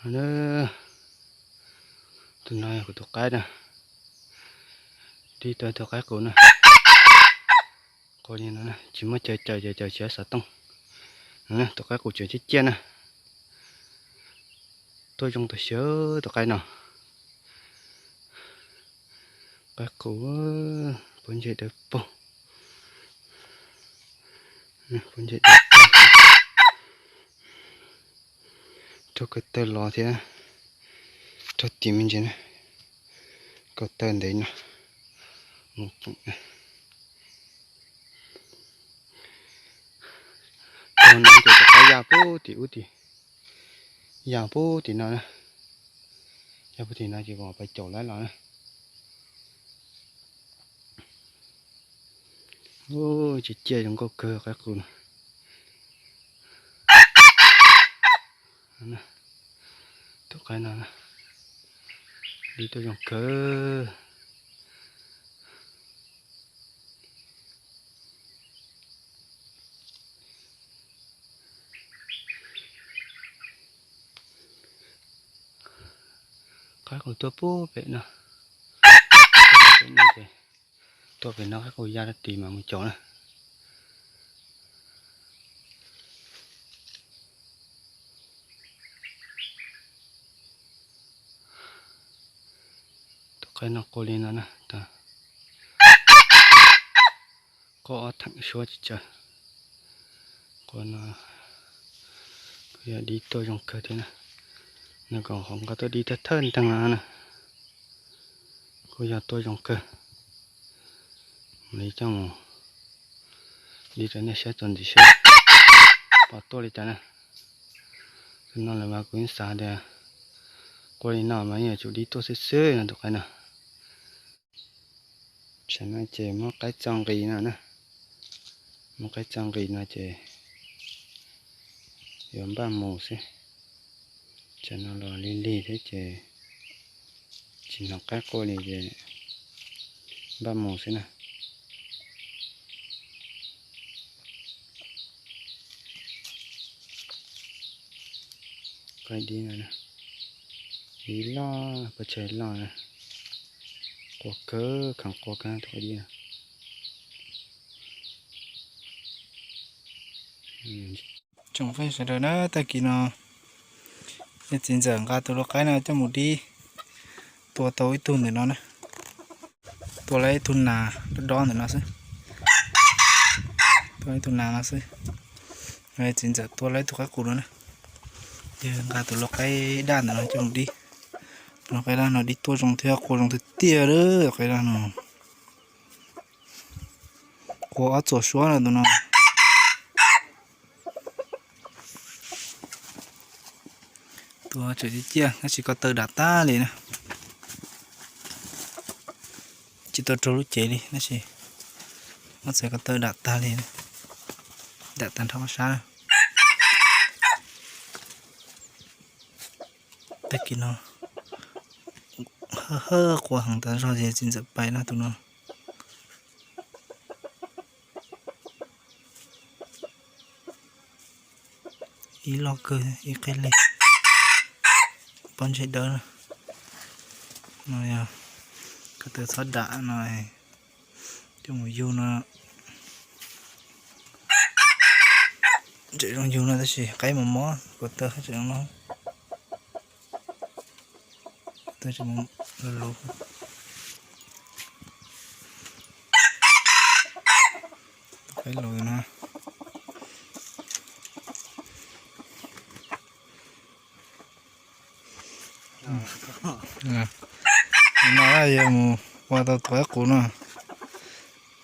No, tus no yog kuv tus qaib na, dib tau tus qaib qus na. Qua li no, tsis muaj caws caws caws caws tsis xov tooj. No, tus qaib qus tseem ciaj ciaj na. Tuaj zoo tag xyov tus qaib no. Qaib qus, pob ntseg dawb paug. Pob ntseg dawb paug. Raug ko taw los thiab, raug tim me ntsis na. Ko taw ntev no, mus pom. Tus no ces rov qab ya pub tim ub tim, ya pub tim no na. Ya pub tim no ces kom pais caum lawv los na. Ub, ciaj ciaj zoo nkauj kawg qaib qus no. Tus qaib no dib tuaj zoo kawg. Qaib qus tuaj pub pem no, pem no ces, tuaj pem no qaib qus ya rau tim mas mus caum na. Tus qaib no qua li no na, qua ob theem suab tsis tsawg. Qua no kuj yog dib tuaj zoo kawg thiab na. Nws kom qhov nqa tuaj dib thawj thawj nteeg no na, kuj yog tuaj zoo kawg. Mam li coj mus dib rau nej saib txuas ntxiv seb pom tuaj li cas na. Tus no lawm mas kuv yeej xav tias qua li no mas yeej yuav tsum dib tuaj xwb xwb no tus qaib no. Tsam no ces muab qaib txo nqis no na, muab qaib txo nqis no ces yuav npaj mus xwb. Tsam no los lig lig thiab ces tsis hnov qaib qua li ces npaj mus xwb na. Qaib dib no, dib loj, pes tsawg loj na, qua kawg, kheev qua kawg tus qaib dib no. Tsoom phooj ywg sawv daws na, tag kis no yog txiv ntxawm nqa tus lau qaib no coj mus dib, tua tau ib tug ntawm no na, tua lawm ib tug nas dob dob ntawm no xwb, tua ib tug nas no xwb. Txiv ntxawm tua lawm ib tug qaib qus no na, yog nqa tus lau qaib daj ntawm no coj mus dib. Tus lau qaib daj no dib tuaj zoo thiab qua zoo tiag tiag lawm qaib daj no. Qua ob txuas suab no tus no. Tua tseem ciaj ciaj tab sis ko taw dam tag li na. Tsis tau raug lub cev li tab sis muab txhais ko taw dam tag li, dam tag nrho sab. Tag kis no hawb hawb qua heev tas zog ces txiv ntxawm pais no tus no. Ib loj kawg ib qeb leg, pob ntseg dawb no. Yog ko taw txhob dam no, coj mus yug no. Tseem zoo yug no tab sis qaib mos mos ko taw tseem zoo no. Tus qaib lus no. No yog mus ua tau tus qaib qus no,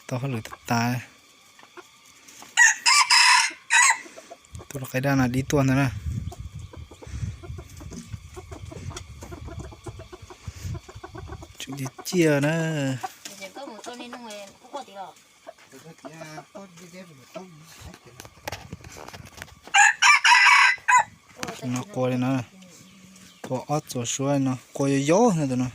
tau hauj lwm tas tas. Tus lau qaib daj no dib tuaj ntag na. Tseem ciaj ciaj na. Tus no qua li no, qua ob txuas suab no, qua yau yau na tus no.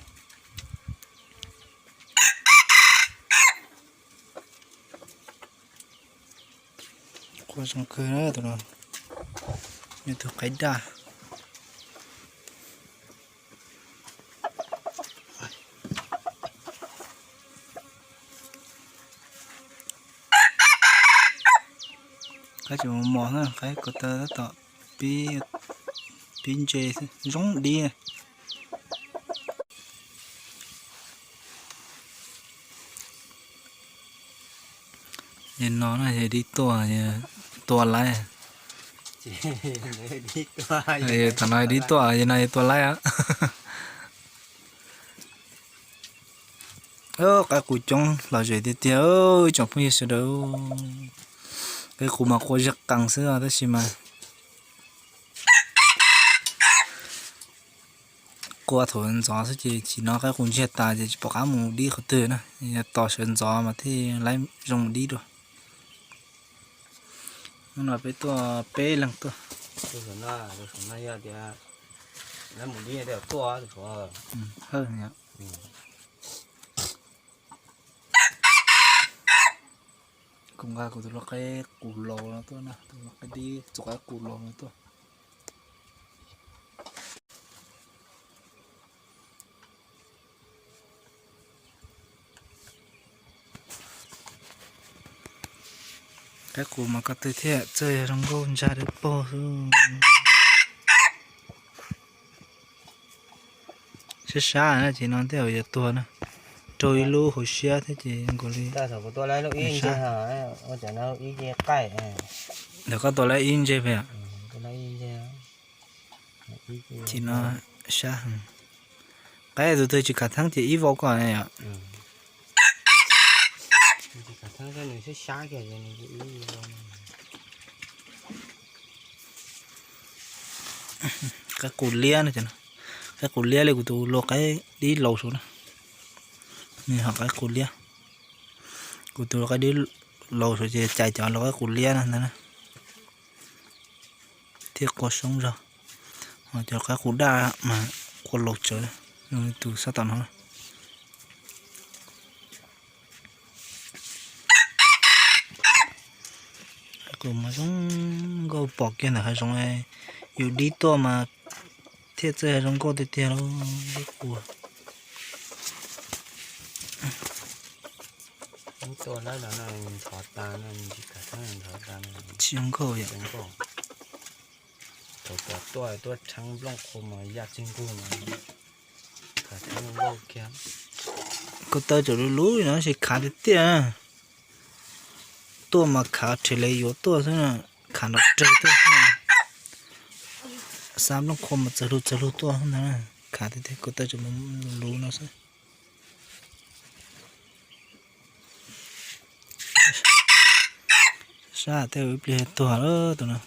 Qua zoo kawg na tus no, yog tus qaib daj. Qaib tseem mos mos na, qaib ko taw tab tom pib ntse zoo dib. Yog no na yog dib tuaj, tua laib. Tam no dib tuaj, yog no yog tua laib. Qaib qus coob lom zem tiag tiag ib tsoom phooj ywg sawv daws. Qaib qus mas qua zaj qees xwb tab sis mas qua thaum ntxov xwb ces tsis no qaib qus ntsiag tas ces tsis pom qab mus dib qhov twg na. Yog tos sawv ntxov mas thiaj laib zoo dib dua. Hnub no peb tuaj peb leeg tuaj. Kuv nqa kuv tus lau qaib qus los tuaj na, tus lau qaib dib txug qaib qus los no tuaj. Qaib qus mas ko tw thiab txawj yog zoo nkauj ntsa dawb paug xwb. Sab sab na ces no tej zaum yuav tuag na, raug ib lub hauv siab thiab ces nkaus li. Ntawm koj tua laib ib ntse pem. Ces no sab. Qaib tus twg tsis khav theeb ces ib vau koj yom. Qaib qus liab no, qaib qus liab li kuv tus lau qaib dib laus saud na. Nws ho qaib qus liab. Kuv tus lau qaib dib laus saud ces cais cov lau qaib qus liab no ntag na, thiaj qua soob zog. Ho cov qaib qus daj mas qua laus tsawv, zoo li tus sab tom no. Qaib qus mas zoo nkauj, pom kiag ntawm hav zoov, yus dib tuaj mas thiaj txawj zoo nkauj tiag tiag lauj, qaib qus. Tsis zoo nkauj yom. Thaum tuaj tuaj tshee nplooj qhuav mas ya txij nkuj mas khav theeb nkauj kiag. Ko taw tseem luv luv li no tab sis khav tiag tiag. Tuaj mas khav rhe le yuav tuaj xwb, khav nrov reg tuaj xwb. Xa nplooj qhuav mas txawg lug txawg lug tuaj ntag, khav tiag tiag, ko taw tseem luv luv no xwb. Sab tej ib pliag tuag lawm tus no.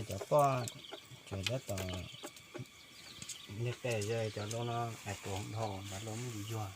Cov poj, cov tab tom, cov no hais tus dhau, tus lau muab yus yuag.